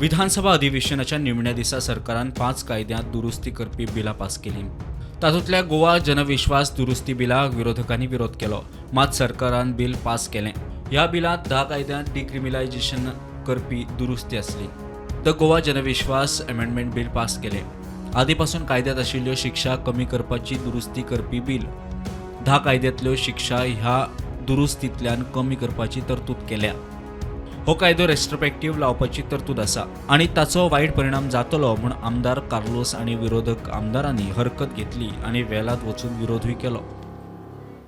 विधानसभा अधिवेशनाच्या निमण्या दिसा सरकारान पांच कायद्यांत दुरुस्ती करपी बिलां पास केलीं. तातूंतल्या गोवा जनविश्वास दुरुस्ती बिलाक विरोधकांनी विरोध केलो, मात सरकारान बिल पास केलें. ह्या बिलांत 10 कायद्यांत डिक्रिमिनलायझेशन करपी दुरुस्ती आसली. The Goa Janvishwas amendment bill pass केलें. आदीपासून कायद्यात आशिल्ल्यो शिक्षा कमी करपाची दुरुस्ती करपी बिल. 10 कायद्यांतल्यो शिक्षा ह्या दुरुस्तींतल्यान कमी करपाची तरतूद केल्या. हो कायदो रेट्रोस्पेक्टीव लावपाची तरतूद आसा आनी ताचो वायट परिणाम जातलो म्हूण आमदार कार्लोस आनी विरोधक आमदारांनी हरकत घेतली आनी वेलांत वचून विरोधूय केलो.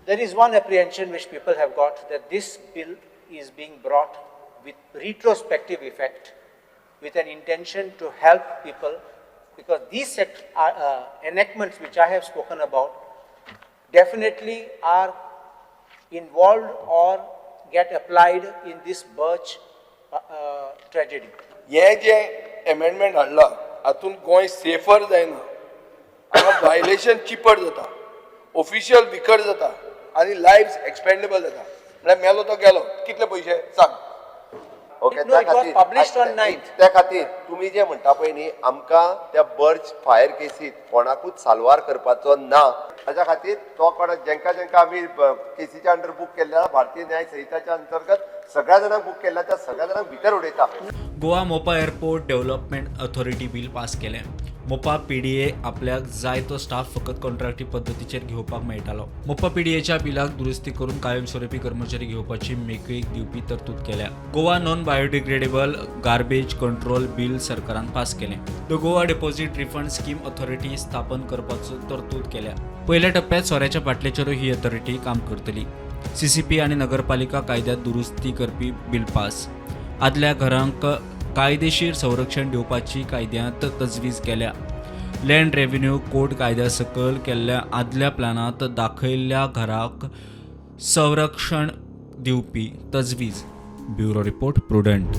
There is one apprehension which people have got, that this bill is being brought with retrospective effect with an intention to help people, because these enactments which I have spoken about definitely are involved or get applied in this Birch tragedy. हे जे amendment हाडला, हातूंत Goa safer जायना. हांगा violation cheaper जाता, official vicar जाता आनी लायव्स expendable जाता. म्हळ्यार मेलो तो गेलो, कितले पयशे सांग. Okay. No, it was published on 9th. त्या खातीर तुमी जे म्हणटा पळय न्ही, आमकां त्या बर्च फायर केसीत कोणाकूच साल्वार करपाचो ना. ताच्या खातीर तो कोणा जेंका जेंका आमी केसीच्या अंडर बूक केल्ले आहा, भारतीय न्याय संहिताच्या अंतर्गत सगळ्या जाणांक बूक केल्ल्या, त्या सगळ्या जाणांक भितर उडयता. Goa Mopa airport development authority bill pass केलें. मोपा पीडीए आपल्याक जाय तो स्टाफ फकत कॉन्ट्रॅक्टी पद्दतीचेर घेवपाक मेळटालो. मोपा पीडीएच्या बिलाक दुरुस्ती करून कायमस्वरुपी कर्मचारी घेवपाची मेकळीक दिवपी तरतूद केल्या. Goa non biodegradable garbage control bill सरकारान पास केलें. The Goa deposit refund scheme authority स्थापन करपाचो तरतूद केल्या. पयल्या टप्प्यात सोऱ्याच्या बाटलेचेरूय ही ऑथॉरिटी काम करतली. सीसीपी आनी नगरपालिका कायद्यात दुरुस्ती करपी बिल पास. आदल्या घरांक कायदेशीर संरक्षण दिवपाची कायद्यांत तजवीज केल्या. लँड रेव्हेन्यू कोड कायद्या सकयल केल्ल्या आदल्या प्लॅनांत दाखयल्ल्या घराक संरक्षण दिवपी तजवीज. Bureau report, prudent.